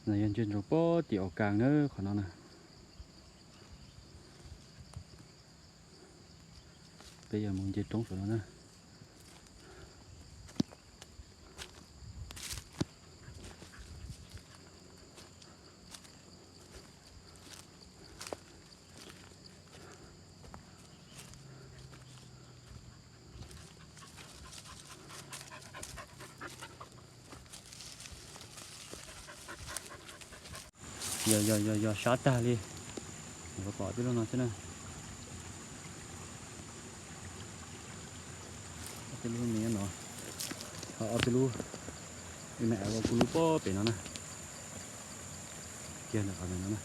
No yog ntsia ntsoov pem tim Au Kaas na, qhov no na. Peb yuav mus nce roob saum no na. Yog, yog, yog, yog sab tag li. Pom ob peb lub no xwb na. Ob peb lub me no, ob peb lub, me ua kuv lub pem no na. Kiag ntawm qhov ntawm no na,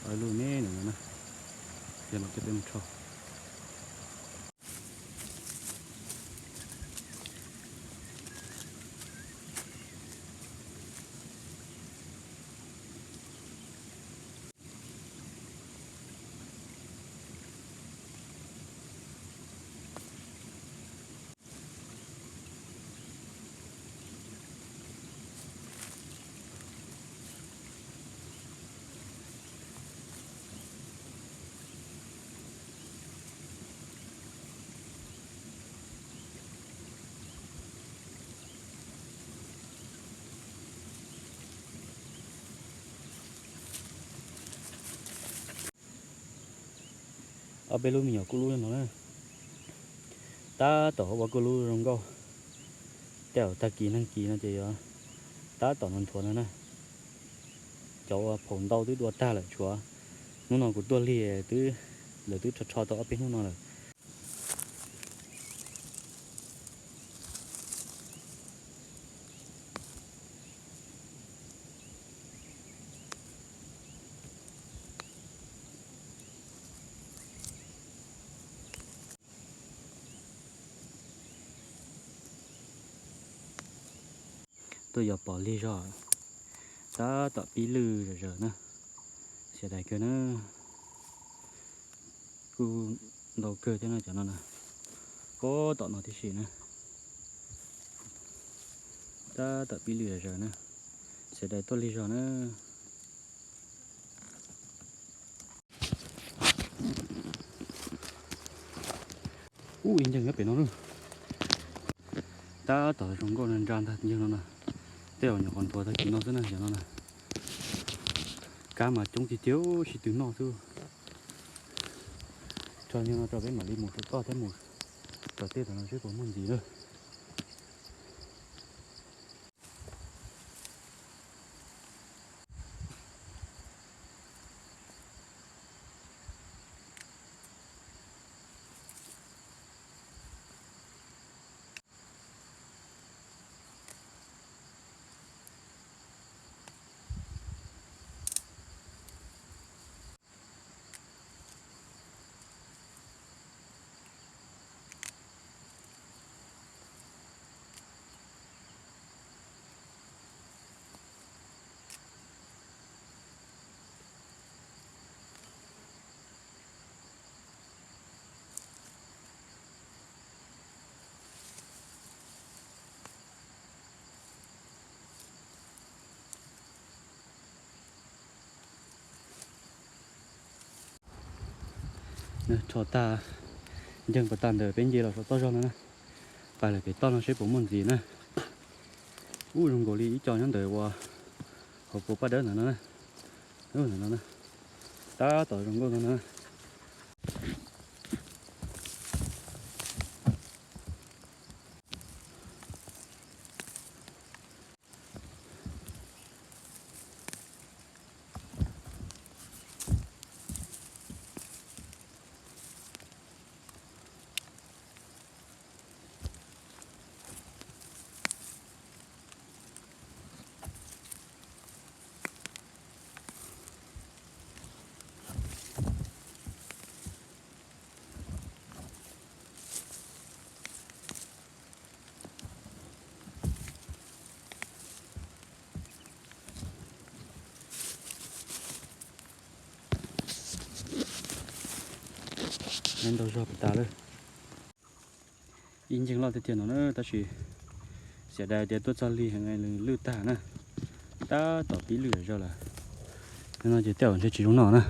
ob lub me ntawm no na. Yog no coj peb mus rho. Ob peb lub me nyuam kuj lub no na. Tab tom ua kuj lub zoo nkauj. Tej zaum tag kis nag kis no ces yuav tab tom no nthuav no na. Cov ua phaum ntau twb dua tag lawm, tshuav hnub no kuv tuaj lig twb, lawv twb rho rho tau ob peb hnub no lawm. Tuaj yos pom lig zog, tab tom pib lwj zom zaws na. Xiam dais kawg na. Kuj ntau kawg thiab no cov no na. Puag tom no tib si na. Tab tom pib lwj zom zaws na. Xiam dais tuaj lig zog na. Ub, ib nceeg nyob pem no na. Tab tom zoo nkauj na, nra ntag nceeg no na. Tej zaum nyuam qhuav nthuav tag kis no xwb na, yog no na. Kab mas coob tiag tiag, sib tw noj xwb. Tso nceeg no tso peb mam li mus saum toj thiab mus tom tej tom no seb puas muaj ntxiv na. Rho tag, nceeg puas tag ntawm peb nce los saum toj zog no na. Pais lawm pem toj no seb puas muaj ntxiv na. Ub, zoo nkaus li ib co nyob ntawm ua hauv paus paj dawb ntawm no na. Ub, ntawm no na. Tab tom zoo nkauj no na. Nyob ntau zog puas tas lawm. Ib nceeg loj tiag tiag no na, tab sis xiam dais tias tuaj txog lig heev, lwj tag na. tab tom pib lwj zog lawm. No ces tej zaum ntshe tsis zoo noj na.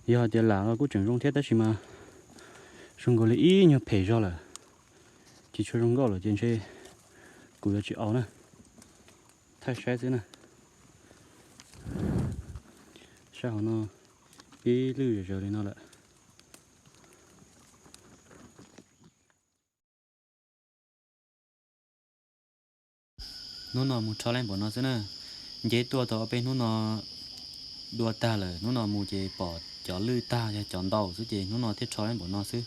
Yog hais tias lam los kuj tseem zoo thiab tab sis mas zoo nkaus li ib nyuag phem zog lawm, tsis tshua zoo nkauj lawm ces ntshe kuv yuav tsis aus na, thaij saib xwb na. Sab hauv no pib lwj zog li no lawm. Hnub no mus rho lej npaum no xwb na. Nce tuaj tau ob peb hnub no dua tag lawm, hnub no mus ces pom cov lwj tag yog cov ntau xwb ces hnub no thiaj rho lej npaum no xwb.